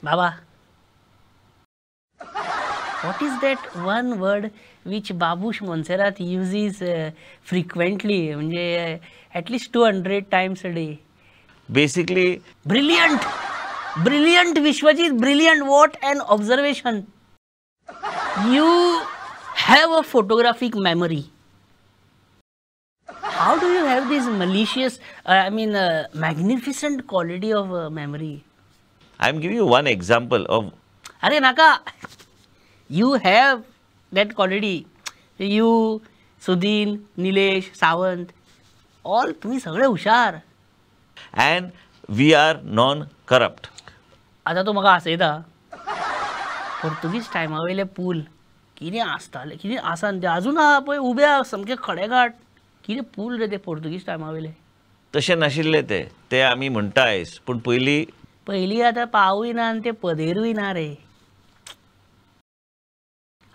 बाबा, what is that one word which Babush Monserrate uses frequently, म्हणजे at least 200 times a day? Basically brilliant, brilliant Vishwajit, brilliant. What an observation. You have a photographic memory. How do you have this malicious, I mean magnificent quality of memory? I am giving you one example of. अरे नाका, you have that quality. You, Sudin, Nilesh Sawant, all तुम्ही सगळे हुशार. And we are non corrupt. आतां तूं म्हाका हांसयता. पोर्तुगीज टायमा वयले पूल कितें आसताले, कितें आसा न्ही ते अजून आहा पळय उबे आहा सामके खडेगाठ. कितें पूल रे ते पोर्तुगीज टायमा वयले. तशें नाशिल्ले ते, ते आमी म्हणटा आयज, पूण पयलीं पयलीं आतां पावूय ना आनी ते पदेरूय ना रे.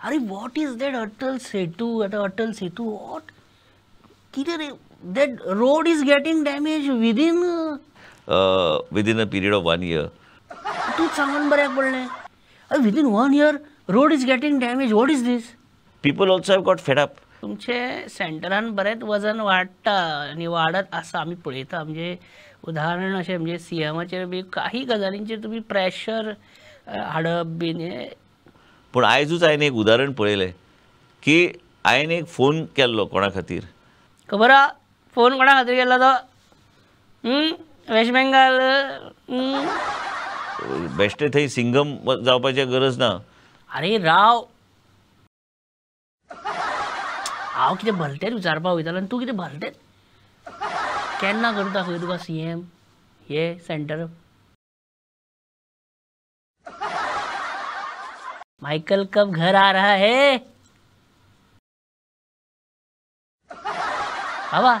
अरे what is that Atal Setu? आतां अटल सेतू what कितें रे? That road is getting damage within within a period of 1 year. तूंच सांगून बऱ्याक पडलें. अरे within 1 year road is getting damage, what is this? People also have got fed up. तुमचे सेंटरान बरेंच वजन वाडटा आनी वाडत आसा, आमी पळयता. म्हणजे उदाहरण अशें म्हणजे सीएमाचेर बी काही गजालींचेर तुमी प्रेशर हाडप बीन हें. पूण आयजूच हांवें एक उदाहरण पळयलें की हांवें एक फोन केल्लो कोणा खातीर खबर आहा? फोन कोणा खातीर केल्लो तो? वेस्ट बेंगाल बेश्टे थंय सिंगम जावपाची गरज ना. अरे राव, हांव कितें भलतेंच विचारपाक वयतालो आनी तूं कितें भलतेंच. केन्ना करता खंय तुका सीएम हे सेंटर? माइकल कब घर आ रहा है? बाबा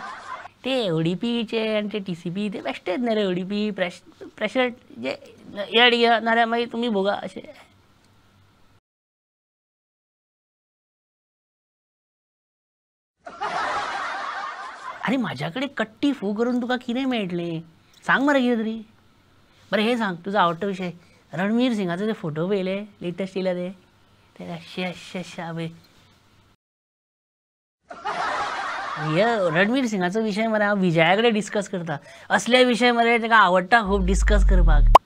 ते ओडीपीचे आनी ते टीसीपी ते बेश्टेच न्ही रे. ओडीपी प्रेशर जे येड घे नाल्यार मागीर तुमी भोगा अशें. अरे म्हाज्या कडेन कट्टी फू करून तुका कितें मेळटलें सांग मरे कितें तरी. बरें हें सांग, तुजो आवडटो विशय रणवीर सिंगाचो ते फोटो पळयले लेटस्ट येयला ते ते अशें अशें अशें आवय. हे रणवीर सिंगाचो विशय मरे हांव विजया कडेन डिस्कस करता. असले विशय मरे ताका आवडटा खूब डिस्कस करपाक.